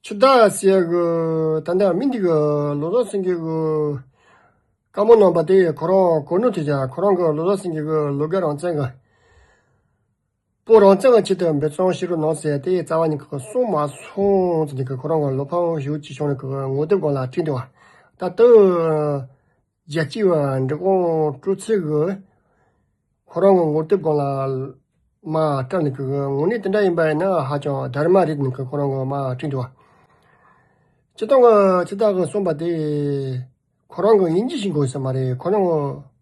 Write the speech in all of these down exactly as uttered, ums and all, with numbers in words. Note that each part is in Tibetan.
ཕྱི་ཟླ་ཟེར་གི་ད་ལྟ་མི་འདི་གི་བློ་བཟང་སེང་གེ་གི་བཀའ་མོལ་གནང་པ་དེ་ཁོ་རང་གོ་ནོར་ཐེབས་ཀྱང་ཁོ་རང་གི་བློ་བཟང་སེང་གེ་གི་ལོ་རྒན་རང་བཙན་གི་བོད་རང་བཙན་གི་ཆེད་དུ་འབད་བརྩོན་བྱེད་རོགས་གནང་ཟེར་དེ་རྩ་བ་ཉིད་ཀྱི་གསུང་མ་སོང་ཟེར་ནས་ཁོ་རང་གི་བློ་ཕམ་ཞེ་པོ་ཅིག་བྱུང་ནས་ངོ་དེབ་སྒང་ལ་བྲིས་འདུག་བ། ད་ལྟ་རྒྱལ་སྤྱི་བ་འབྲི་གུང་སྤྲོ་ཚེ་གི་ཁོ་རང་གི་ངོ་དེབ་སྒང་ལ་མར་བཀྲམ་ནས་ཀྱི་དངོས་གནས་དེ་འདྲ་ཡིན་པ་ཡིན་ན་ཧ་ཅང་དར་མ་རེད་ནས་ཀྱི་ཁོ་རང་གི་མར་བྲིས་འདུག་བ། སྤྱིར་བཏང་གི་ཕྱི་ཟླ་གི་གསུངས་པ་དེ་ཁོ་རང་གི་དབྱིན་ཇི་ཤེས་དགོས་ས་མ་རེད། ཁོ་རང་གི་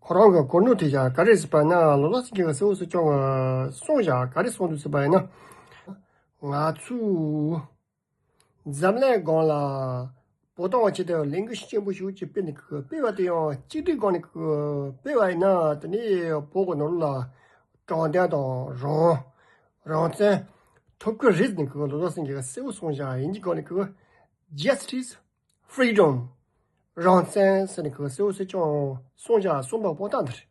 ཁོ་རང་གི་གོ་ནོར་ཐེབས་ཀྱང་ག་རེ་ཟེར་བ་ན་བློ་བཟང་སེང་གེ་གི་གསལ་བོ་གསལ་རྐྱང་གི་གསུངས་བཞག་ག་རེ་གསུངས་འདུག་ཟེར་བ་ཡིན་ན། ང་ཚོས་འཛམ་གླིང་སྒང་ལ་བོད་དོན་ཆེད་དུ་ལས་འགུལ་ཤུགས་ཆེན་པོ་ཞིག་ཅིག་སྤེལ་ནས་ཀྱི་སྤེལ་བ་དེ་ཡང་གཅིག་སྒྲིལ་སྒང་ནས་ཀྱི་སྤེལ་བ་ཡིན་ན་དེ་ནས་བོད་ཀྱི་ནང་ལོགས་ལ་དྲང་བདེན་དང་རང་རང་བཙན་ཐོབ་ཀྱི་རེད་ནས་ཀྱི་བློ་བཟང་སེང་གེ་གི་གསལ་བོ་གསུངས་བཞག་དབྱིན་ཇི་སྒང་ནས་ཀྱི་Justice, Freedom, རང་བཙན་ཟེར་ནས་ཀྱི་གསལ་བོ་གསལ་རྐྱང་གསུངས་བཞག་གསུངས་པ་པོ་ཏང་དེ་རེད།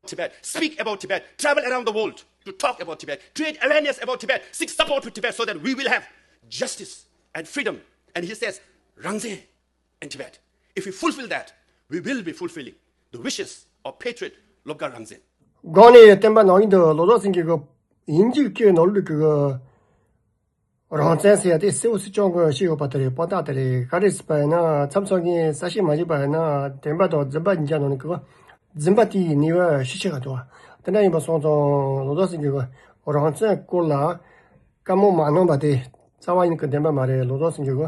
Tibet, speak about Tibet, travel around the world to talk about Tibet, create awareness about Tibet, seek support for Tibet so that we will have justice and freedom. And he says, Rangzen and Tibet. If we fulfill that, we will be fulfilling the wishes of patriot Lobgar Rangzen. སྒང་ནས་བསྟན་པ་ནང་བཞིན་དུ་བློ་བཟང་སེང་གེ་གི་དབྱིན་ཇིའི་སྐད་ནང་ལུགས་ཀྱི་རང་བཙན་ཟེར་ཡ་དེ་གསལ་བོ་གསལ་རྐྱང་གི་བཤད་ཡོད་པ་དེ་རེད། དཔང་རྟགས་དེ་རེད། ག་རེ་ཟེར་བ་ཡིན་ན་མཚམས་མཚམས་ངས་གསལ་བཤད་མ་བྱས་པ་ཡིན་ན་བདེན་པ་དང་རྫུན་པ་གཉིས་ཀ་ནང་ནས་གི་རྫུན་པ་དེའི་ནུས་པ་ཤུགས་ཆེ་ག་འདུག་དེ་འདྲ་ཡིན་པ་སོང་ཙང་བློ་བཟང་སེང་གེ་གི་རང་བཙན་སྐོར་ལ་བཀའ་མོལ་མ་གནང་པ་དེ་རྩ་བ་ཉིད་ཀྱི་བདེན་པ་མ་རེད། བློ་བཟང་སེང་གེ་གི་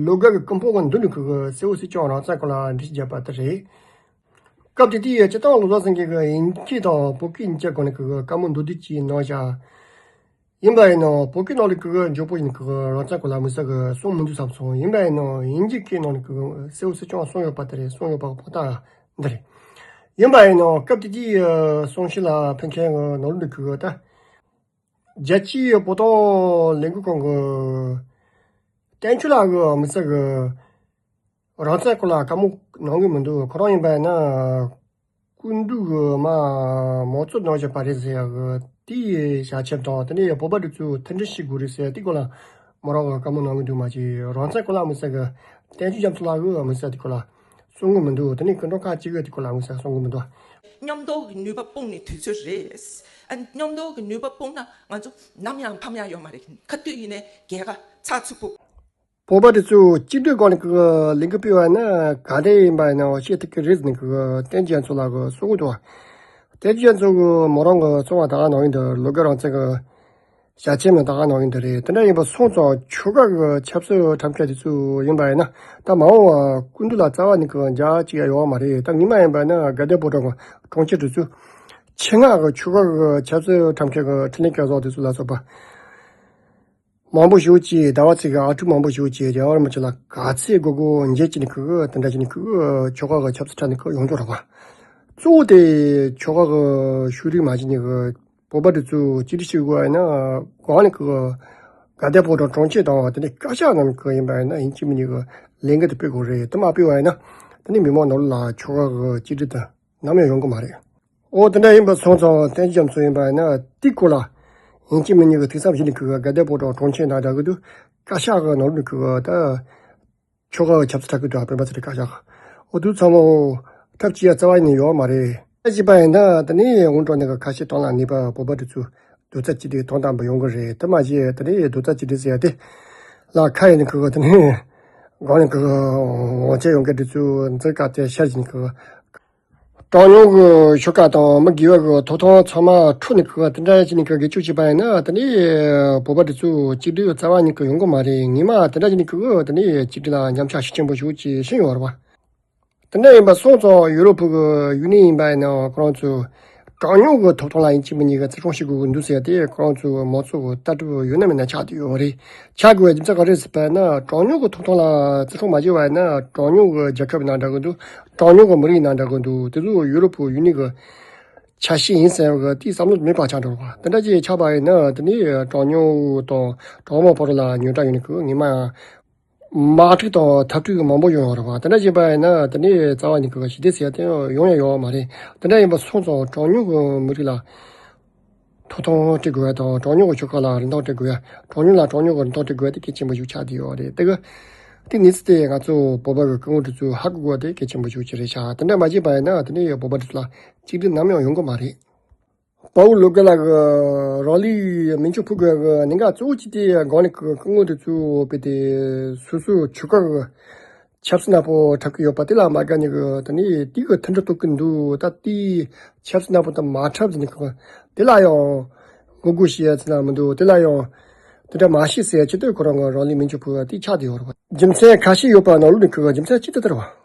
ལོ་རྒན་གི་ཀུན་སྤོང་གི་མདུན་ནས་གི་གསལ་བོ་གསལ་རྐྱང་རང་བཙན་སྐོར་ལ་འགྲེལ་བཤད་བརྒྱབ་པ་དེ་རེད། སྐབས་དེ་དུས་སྤྱིར་བཏང་བློ་བཟང་སེང་གེ་གི་དབྱིན་སྐད་དང་བོད་སྐད་གཉིས་ཀའི་སྒང་ནས་གི་བཀའ་མོལ་མདོར་བསྡུས་ཅིག་གནང་བཞག་ཡིན་པ་ཡིན་ནའང་བོད་སྐད་ནང་ལ་གི་མགྱོགས་པོ་ཡིན་གི་རང་བཙན་སྐོར་ལ་མི་ཟེར་གི་གསུང་མི་འདུག་བསམ་སོང་། ཡིན་པ་ཡིན་ནའང་དབྱིན་ཇིའི་སྐད་ནང་ལ་གི་གསལ་བོ་གསལ་རྐྱང་གསུངས་ཡོད་པ་དེ་རེད། གསུངས་ཡོད་པ་པོ་ཏང་འདི་རེད། ཡིན་པ་ཡིན་ནའང་སྐབས་དེ་དུས་གསུང་བཤད་ལ་ཕེབས་མཁན་གི་ནང་ལོགས་ལ་གི་ད་རྒྱལ་སྤྱིའི་བོད་དོན་ལས་འགུལ་ཁང་གི་བསྟན་ཆོས་ལགས་གི་མི་ཟེར་གི་རང་བཙན་སྐོར་ལ་བཀའ་མོལ་གནང་གི་མི་འདུག་ཁོ་རང་ཡིན་པ་ཡིན་ན་སྐུ་མདུན་གི་མ་མང་གཙོ་གནང་བཞག་པ་རེད་ཟེར་ཡག་གི་དེའི་བྱ་ཁྱབ་དང་དེ་ནས་བོད་པ་དེ་ཚོས་མཐུན་སྒྲིལ་བྱེད་དགོས་རེད་ཟེར་དེ་སྐོར་ལ་མོ་རང་གི་བཀའ་མོལ་གནང་གི་འདུག་མ་གཞི་རང་བཙན་སྐོར་ལ་མི་ཟེར་གི་བསྟན་ཆོས་རྒྱ་མཚོ་ལགས་གི་མི་ཟེར་དེ་སྐོར་ལ་གསུང་གི་མི་འདུག་དེ་ནས་སྐུ་མགྲོན་ཁག་ཅིག་གི་དེ་སྐོར་ལ་མི་ཟེར་གསུང་གི་མི་འདུག་མཉམ་དུ་ནུས་པ་སྤུངས་ནས་དུས་ཚོད་རེད། ཨ་མཉམ་དུ་གི་ནུས་པ་སྤུངས་ན་ང་ཚོ་ནམ་ཡང་ཕམ་ཡ་ཡོད་མ་རེད། ག་དུས་ཡིན་ནའི་རྒྱལ་ཁ་ཚགས་ཚུད་པོ། བོད་པ་དེ་ཚོས་གཅིག་སྒྲིལ་སྒང་ནས་གི་ལས་འགུལ་སྤེལ་བ་ན་ག་འདྲ་ཡིན་པ་ཡིན་ནའང་བཤད་ཐུབ་ཀྱི་རེད་ཟེར་ནས་གི་བསྟན་ཆོས་རྒྱ་མཚོ་ལགས་གི་གསུང་གི་འདུག་བསྟན་ཆོས་རྒྱ་མཚོ་གི་མོ་རང་གི་གསུང་བ་ད་ག་ནང་བཞིན་དུ་ལོ་རྒན་རང་བཙན་གི་བྱ་ཁྱབ་ནི་ད་ག་ནང་བཞིན་དུ་རེད། དེ་འདྲ་ཡིན་པ་སོང་ཙང་ཆོལ་ཁ་གི་ཆབ་སྲིད་ཁྲིམས་འགལ་དེ་ཚོ་ཡིན་པ་ཡིན་ན་ད་མ་འོངས་པ་སྐུ་མདུན་ལ་རྩ་བ་ནས་གི་འཇགས་ཅིག་ཡ་ཡོད་མ་རེད། ད་ཉི་མ་ཡིན་པ་ན་དགའ་ལྡན་ཕོ་བྲང་གི་གྲོང་ཁྱེར་དེ་ཚོ་ཆེད་མངགས་གི་ཆོལ་ཁ་གི་ཆབ་སྲིད་ཁྲིམས་འགལ་གི་འཕྲིན་ལས་སྐལ་བཟང་དེ་ཚོ་ལ་སོགས་པ། མང་པོ་ཞིག་གིས་ཟླ་བ་ཚེ་གི་ཨ་ཕྲུག་མང་པོ་ཞིག་གིས་རྒྱལ་བ་རིན་པོ་ཆེ་ལ་ག་ཚད་དགོས་དགོས་འཇལ་གྱི་ནི་ཁུ་དེ་འདྲ་བྱས་ནི་ཁུ་ཆོལ་ཁ་གི་ཆབ་སྲིད་ཁྲིམས་ནི་ཁུ་ཡོང་འགྲོ་ར་བ། གཙོ་བོ་དེ་ཆོལ་ཁ་གི་ཤུགས་རིག་མ་བྱས་ནི་གི་བོད་པ་དེ་ཚོ་གཅིག་སྒྲིལ་བྱེད་དགོས་ཡིན་ན་གང་ནི་ཁུ་དགའ་ལྡན་ཕོ་བྲང་གྲོང་ཁྱེར་དང་དེ་ནི་བཀའ་ཤག་ནང་ཁུ་ཡིན་པ་ཡིན་ན་ཡིན་གཅིག་མིན་གཉིས་གི་ལས་འགུལ་དེ་སྤེལ་དགོས་རེད། དེ་མ་སྤེལ་བ་ཡིན་ན་དེ་ནི་མི་མང་ནང་ལ་ཆོལ་ཁ་གི་གཅིག་སྒྲིལ་དེ་ནམ་ཡང་ཡོང་གི་མ་རེད། འོ་དེ་འདྲ་ཡིན་པ་སོང་ཙང་བསྟན་ཆོས་རྒྱ་མཚོ་ཡིན་པ་ཡིན་ན་དེའི་སྐོར་ལ་ཡིན་གཅིག་མིན་གཉིས་ཀྱི་ཐུགས་བསམ་བཞེས་ནས་ཁུ་ག་དགའ་ལྡན་ཕོ་བྲང་གྲོང་ཁྱེར་ནང་འདྲ་གི་འདུག་བཀའ་ཤག་གི་ནང་ལོགས་ནས་ཁུ་ག་ད་ཆོལ་ཁ་གི་ཆབ་སྲིད་ཁྲིམས་ཀྱི་དུ་བ་སྤེན་པ་ཚེ་རིང་བཀའ་ཤག་འོ་དུས་ཚང་མ་ཐབས་ཅི་ཡ་རྩ་བ་ནས་ཡོད་མ་རེད། ད་བྱས་པ་ཡིན་ན་དེ་ནས་འོང་འགྲོ་ནས་གི་ཁ་ཤས་དོན་ལ་ནུས་པ་བོད་པ་དེ་ཚོ་རྡོག་རྩ་གཅིག་སྒྲིལ་དོན་དམ་པ་ཡོང་གི་རེད། དེ་མ་གཞི་དེ་ནས་རྡོག་རྩ་གཅིག་སྒྲིལ་ཟེར་ཡ་དེ་ལ་ཁ་ཡིན་ཁུ་ག་དེ་ནས་གང་ནས་ཁུ་ག་འོང་ཆེ་ཡོང་གི་དེ་ཚོ་འཛིན་སྐབས་དེ་ཤར་བཞིན་ཁུ་ག་གྲངས་ཉུང་གི་ཤོག་ཁག་དང་མི་སྒེར་བ་གི་ཐོབ་ཐང་ཚང་མ་འཕྲོག་ནས་ཁུ་ག་དེ་འདྲ་བྱས་ནས་ཁུ་ག་སྒེར་གཅོད་བྱས་པ་ཡིན་ན་དེ་ནས་བོད་པ་དེ་ཚོ་གཅིག་སྒྲིལ་རྩ་བ་ཉིད་ཀྱི་ཡོང་གི་མ་རེད། ངེས་མ་དེ་འདྲ་བྱས་ནས་ཁུ་ག་དེ་ནས་གཅིག་སྒྲིལ་ལ་ཉམས་ཆག་ཤུགས་ཆེན་པོ་ཞིག་ཅིག་ཕྱིན་ཡོད་རེད་བ། དེ་འདྲ་ཡིན་པ་སོང་ཙང་ཡུ་རོབ་ཕུག་གི་ཡུལ་ནི་ཡིན་པ་ཡིན་ནའང་ཁོ་རང་ཚོ་གྲངས་ཉུང་གི་ཐོབ་ཐང་ལ་ཡིན་གཅིག་མིན་གཉིས་ཀྱི་བརྩི་སྲུང་བྱེད་དགོས་ཀྱི་འདུག་ཟེར་ཏེ་ཁོ་རང་ཚོ་མང་ཚོགས་ཀྱི་ལྟ་གྲུབ་ཡོད་ན་མེད་ན་ཆགས་བསྡད་ཡོད་རེད། ཆགས་དགོས་པའི་རྒྱུ་མཚན་ག་རེ་ཟེར་བ་ན་གྲངས་ཉུང་གི་ཐོབ་ཐང་ལ་བརྩི་སྲུང་མ་བྱས་པ་ཡིན་ན་གྲངས་ཉུང་གི་རྒྱལ་ཁབ་ཡིན་ན་འདྲ་གི་འདུག་གྲངས་ཉུང་གི་མི་རིགས་ཡིན་ན་འདྲ་གི་འདུག་དེ་ཚོ་ཡུ་རོབ་ཕུག་ཡུལ་ནི་གི་ཆ་ཤས་ཡིན་ཟེར་བ་གི་དེའི་བསམ་བློ་མེད་པ་ཆགས་འགྲོ་བ། དེ་འདྲ་ཅིག་ཆགས་པ་ཡིན་ན་དེ་ནི་གྲངས་ཉུང་དང་གྲངས་མང་བར་ལ་ཉེན་ཁ་ཡོད་ནི་གི་ངེས་མ་ཡང་དམག་འཁྲུག་དང་འཐབ་འཁྲུག་མང་པོ་ཡོང་ཡོང་རེད་བ། དེ་འདྲ་བྱས་པ་ཡིན་ན་དེ་ནས་རྩ་བ་ཉིད་ཀྱི་ཞི་བདེ་ཟེར་ཡ་དེ་ཡོང་ཡ་ཡོད་མ་རེད། དེ་འདྲ་ཡིན་པ་སོང་ཙང་གྲངས་ཉུང་གི་མི་རིགས་ལ་ ཐོབ་ཐང་སྤྲད་དགོས་ཡ་དང་གྲངས་ཉུང་གི་ཆོལ་ཁ་ལ་རིན་ཐང་སྤྲད་དགོས་ཡ། གྲངས་ཉུང་ལ་གྲངས་ཉུང་གི་རིན་ཐང་སྤྲད་དགོས་ཡ་དེ་གལ་ཆེན་པོ་ཞིག་ཆགས་བསྡད་ཡོད་རེད། དེ་གི་དེ་གནས་ཚུལ་དེ་ང་ཚོ་བོད་པ་གི་སྐུ་ངོ་དེ་ཚོས་ཧ་གོ་དགོས་དེ་གལ་ཆེན་པོ་ཞིག་ཅིག་རེད་ཤག་དེ་འདྲ་མ་བྱས་པ་ཡིན་ན་དེ་ནས་བོད་པ་དེ་ཚོ་ལ་གཅིག་སྒྲིལ་ནམ་ཡང་ཡོང་གི་མ་རེད། དཔའ་བོ་བློ་དགའ་ལགས་ཀྱིས་རང་ལུས་མེ་མཆོད་ཕུལ་དགོས་ཀྱི་གནད་འགག་གཙོ་བོ་གཅིག་དེ་སྒང་ནས་ཀྱི་སྐུ་ངོ་དེ་ཚོ་བོད་དེ་སོ་སོའི་ཆོལ་ཁ་གི་ཆབ་སྲིད་ནག་པོ་འཁྲབ་ཀྱི་ཡོད་པ་དེ་ལ་མ་དགའ་ནས་ཀྱི་ད་ནི་དེ་གི་མཐུན་སྒྲིལ་གཏོང་གི་འདུག་ད་དེ་ཆབ་སྲིད་ནག་པོ་དང་མ་འཁྲབ་ཟེར་ནས་ཀྱི་དེ་ལ་ཡང་ངོ་རྒོལ་བྱེད་ཡ་ཚེ་ན་མི་འདུག་དེ་ལ་ཡང་དེ་འདྲ་མ་བྱེད་ཟེར་ཡ་ཆེད་དུ་ཁོ་རང་གི་རང་ལུས་མེ་མཆོད་ཕུལ་བ་དེ་ཆགས་བསྡད་ཡོད་རེད་བ། རྒྱུ་མཚན་ཁ་ཤས་ཡོད་པ་ནང་ལོགས་ནས་ཀྱི་རྒྱུ་མཚན་གཅིག་དེ་ལྟར་བ།